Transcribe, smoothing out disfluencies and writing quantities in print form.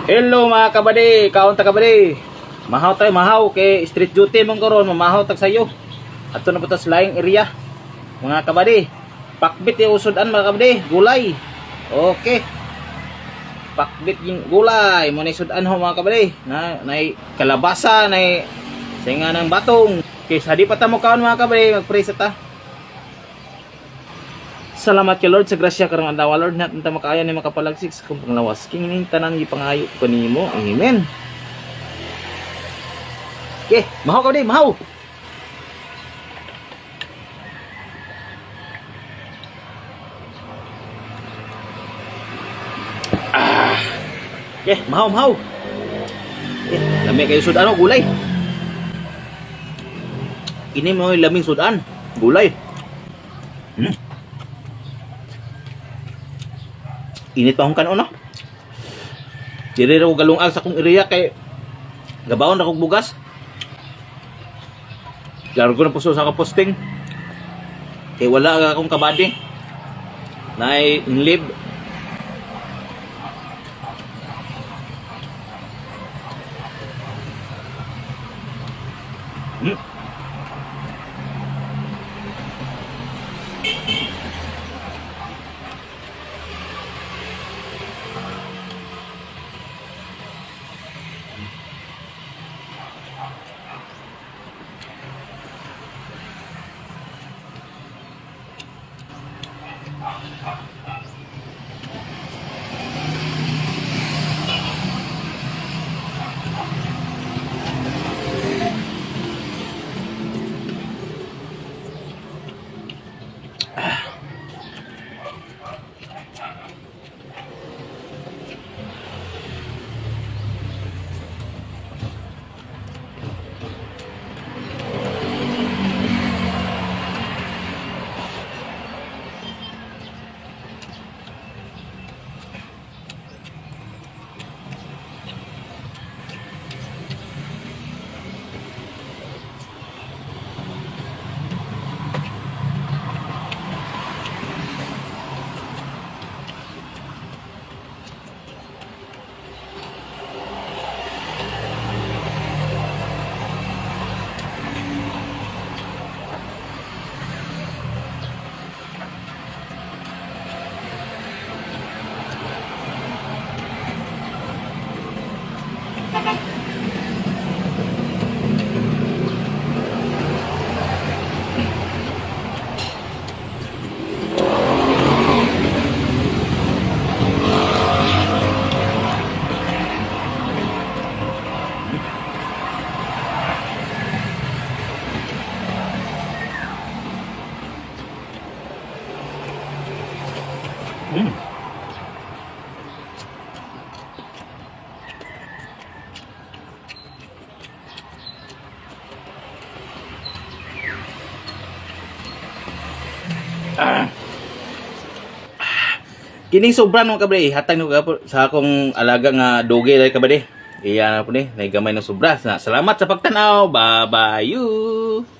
Hello, mga kabady, kaon ta, kabady. Mahaw tayo, mahaw kay street duty mong karon, mamahaw tag sayo. Ato na po ta sa laing area. Mga kabady, pakbit yung usudan, mga kabady, gulay. Okay. Pakbit yung gulay, mo na sudan ho, mga kabady. Na nay kalabasa, nay singa ng batong. Okay, sa di pa ta mo kaon, mga kabady, magpray sa ta. Salamat kay Lord sa grasya karong adlaw, Lord, na ta makaaya ni makapalagsik sa akong panglawas. King tanan gipangayo ko nimo. Amen. Okay, mahaw ka di, mahaw. Ah. Okay, mahaw, mahaw. Okay, lami kayo sudan oh, gulay. Ini mo yung laming sudan, gulay. Init pa akong kanon, no? Diri ra ko galungag sa akong area kay gabaon ra kog bugas. Largo na puso sa kaposting. Kay wala ka akong kabady. Nay inlib. Ah. Kining sobra nung kabady, hatag nung sa akong alaga nga doge dahil, kabady. Iya na po ni, gamay ng sobra. Salamat sa pagtanaw. Bye-bye you.